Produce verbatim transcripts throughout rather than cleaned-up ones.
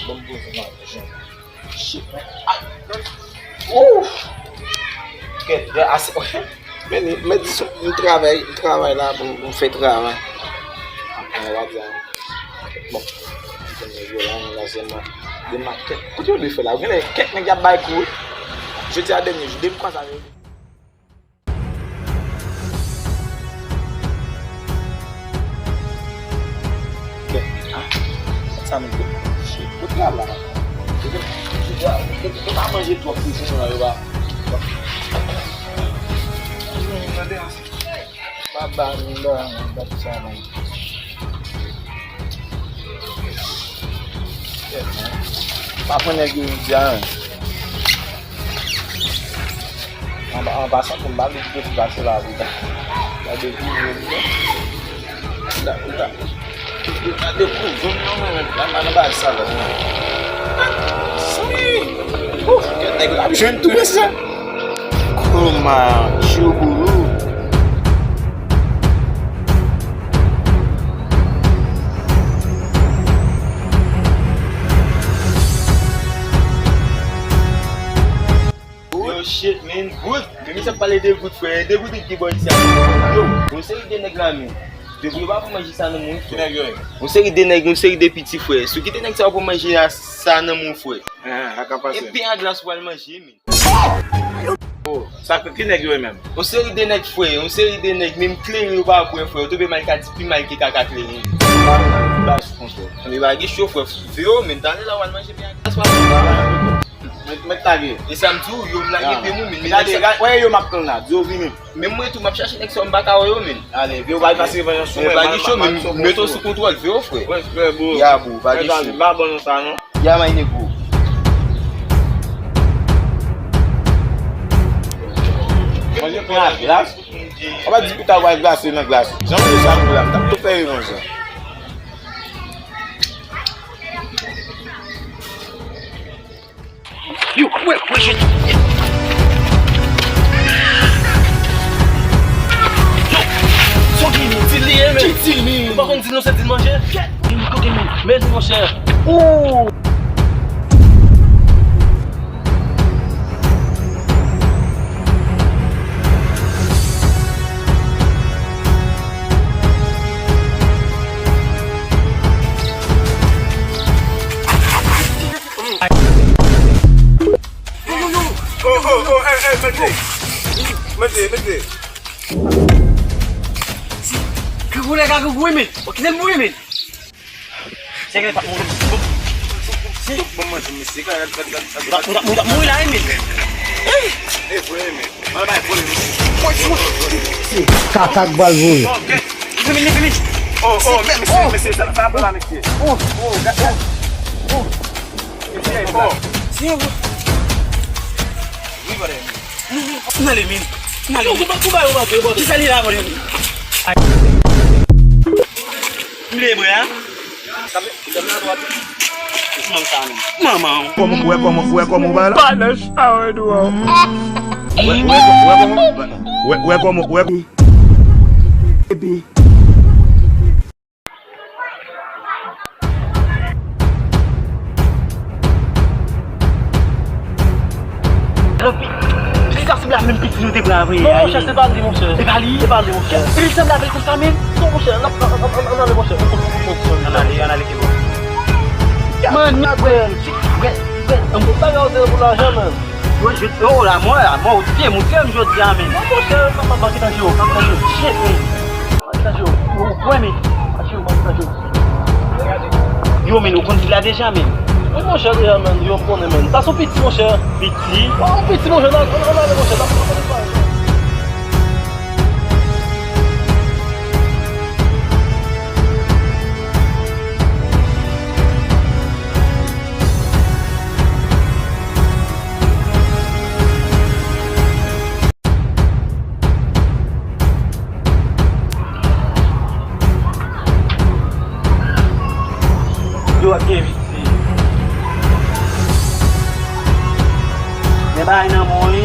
Ban m poze nan jan. Shit, man. Ah! Ouf! Kèt, ya, ase. Men, men di sou, m travay, m travay la pou m, pou m fè travay. Apre, w ap di, bon, m konn nèg yo la, men la sèlman. De makèt. Kote yo dwe fè la? Ou gen kèk nèg y ap bay kou, wi. Jodi a dènye jou, de m kwaze avè yo. Kè. Ah, sa menm tou. Shit, kote la la? Yo pa manje twòp pou jounen an, yo pa. Ba, ba, ba, ba, sa, man. Pa pran nèg yo jodi a, men. An, an pasan pou m ba li kite ti pase la pou ta. Gade pou mwen. Ou ta, ou ta. Ou ta dekouvri m non, men, men, pa nan bagay sa la, non. Si. Ouf, kèt nèg la ap jwenn tou, mesye. Koma, chouboulou. Yo, shit, man, gout. Men misye ap pale de gout, frè. De gout ki bò isi a. Yo, yon seri de nèg la, men. Depi yo pa pran manje sa nan moun, frè. Ki nèg yo ye? Yon seri de nèg, yon seri de piti, frè. Si w kite nèg sa yo pran manje a, sa nan moun, frè. Ah, sa ka pase. E pen a glas ou pral manje, men. Oh, sa ki nèg yo ye menm? Yon seri de nèg, frè, yon seri de nèg, menm kleren yo pa bwè, frè. Yo twouve m al ka di pi mal ke kaka kleren. Baz konsa. Anben, pa gen cho, frè. Veye w, men, talè la w al manje pen a glas, w al manje. Mèt, mèt lage. E sa m di w, yo m lage pen mwen, men, men nèg sa, wè yo m ap tann la, di yo vini. Menm mwen tou, m ap chache nèg sa yo, m pa ka wè yo, men. Ale, veye w, pa pase revanj sou mwen, pa gen cho, men, mete w sou kontwòl, veye w, frè. Respè, bro. Ya, bro, pa gen cho. Pa bon non sa, non. Ya, my negro. Manje pen a glas. Ou pa di pita w al glase nan glas. Jan manje sa nou la, m t ap tou fè revanj la. Yo, wè, wè, je. Yo, sa w gen, men? Dil li ye, men. Ki dil, men? Ou pa konn dil non, se dil manje? Kèt. Kote, men? Men, monchè. Oh! Yo, yo, yo. Oh, oh, oh, hey, hey, mete. Mete, mete. Kangourou la, kangourou, men. Ou kite l mouri, men. Se gen pa mouri. Bon, manje, mesye. Ou ta, ou ta, ou ta mouri la, men. E vre, men. Ann bay vole, mesye. Se kaka k pral voye. Vini, vini, vini. Oh, oh, men, mesye, mesye, sa, sa pa la, mesye. Oh, oh, gade. Oh. Mesye, oh. N ale, men. N ale. Kisa li la, mwen? M leve, a? Manman. Kòman, wè kòman, wè kòman w bay la? Pa nan chay, non. Wè, wè, wè kòman, wè, wè kòman, wè. Epi. Alò, pi-, pitit sa sanble a menm pitit nou te pran avè yè a. Non, monchè, se pa li, monchè. Se pa li? Se pa li, monchè. Pitit sanble avè l konsa menm? Non, monchè, n ap, n ap, n ap, n ap, n ap ale, monchè. Ann ale, ann ale, ke bon. Man, wè, wè, wè, wè, tout bagay ou te pou lajan, man. Yo, je, oh, la mò, la mò, ou te montre m jodi a, men. Non, monchè, m ap, m ap kite yo, m ap kite yo. Shit, men. Ou, ou kwè, men. Yo, men, ou konn dil la deja, men. Wi, monchè, deja, men, yo konnen, men. Sa se yon piti, monchè. Piti? Oh, yon piti, monchè, nan, nan, nan, monchè, nan, nan, nan. Yo ap gen vit li. Men bagay nan men w, wi.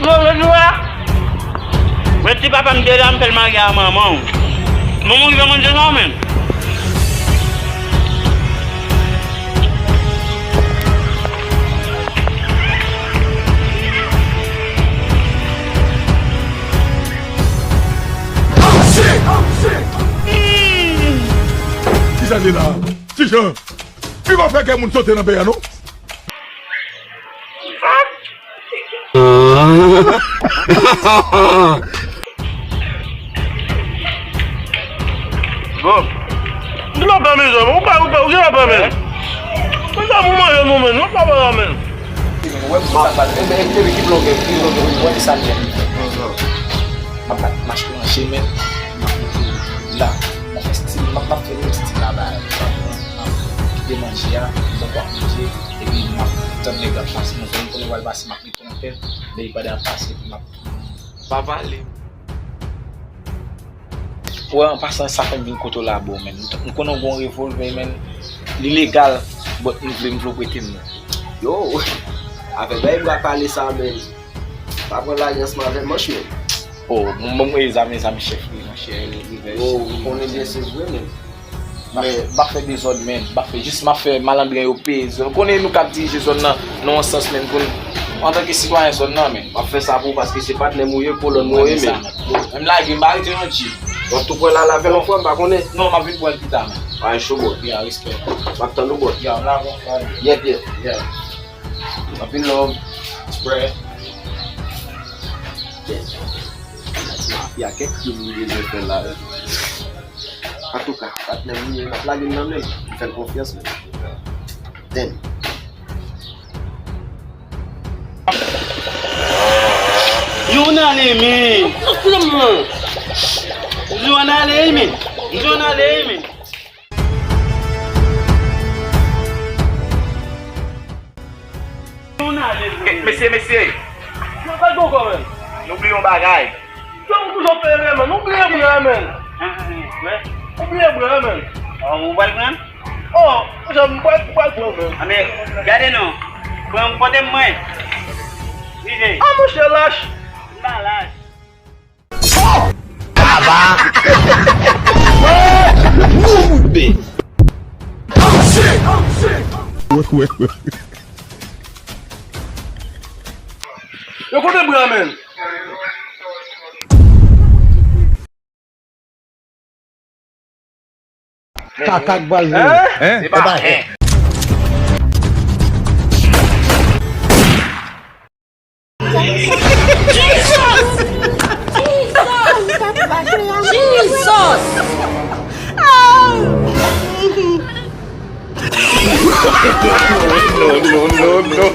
Mwen, mwen, mwen. Mwen, ti papa m te la, m fè l marye a manman w. Manman w ki fè manje sa, menm. Kijan li la? Kijan? Li pa fè kè moun sote nan peyi a, non? Bon. Nou pa pè mezanmi, ou pa, ou pa, ou gen pa pè, men. Mezanmi, ou manje nou, men, nou pa pè la, men. Ou wè, m ap bat, e, e, e, ki blògè, ki blògè, ou wè sa l fè. M ap bat mach lan, men, m ap mete la, m ap fè stil, m ap, m ap fè yon stil la, ba, m ap kite manje a, m ap manje, epi m ap tann nèg la pase, mwen konnen, konnen w al pase, m ap mete yon tèt, men pandan l ap pase, epi m ap. Pa pale. Wè, an pasan, sa fè m vin kote w la, bro, men. M konnen w gen yon revòlvè, men. Li legal, but m vle, m vle w prete m li. Yo, avèk bay bra kale sa, men. Pa pran lajan ansanm avè manch, men. Oh, bon, bon, mwen, zam, zam chèf, wi, monchè, revè. Oh, ou konnen byen se vre, men. Men, m pa fè dezòd, men. M pa fè, jis m ap fè malandren yo peye. Ou konnen nou k ap dirije zòn nan, nan yon sans, men, pou n, antanke sitwayen zòn nan, men. M ap fè sa pou ou paske se patnè m ou ye, kolòn mwen ou ye, men. Menm lage, m pa rete nan G. W ap tou pran l al avè l yon fwa, m pa konnen. Non, m ap vin pran l pita, men. Alright, show, bro. Yeah, respè. M ap tann ou, bro. Yeah, m la, bro. Yep, yep. Yeah. Anpil love. Spray. Yeah. Mafya, kèk krim li bezwen fè la. Antouka, patnè m li ye, m ap lage l nan men l. M fè l konfyans, men. Damn. Yo, n ale, men. Yo, n ale, men. Yo, n ale, men. Mesye, mesye. Nou bliye yon bagay. Yo, ou toujou ap fè erè, men. Nou bliye bra, men. Ou bliye bra, men. Ou pral pran? Oh, jan m pral, pral pran, men. Anben, gade non. Pran, pote m mwen. Rive. Ah, monchè, lach. M pa lach. Aba! Boube! Yo, kote bra, men? Kaka k pral vini. Hein? Hein? Se pa hein. Jesus! Jesus! Jesus! No, no, no, no.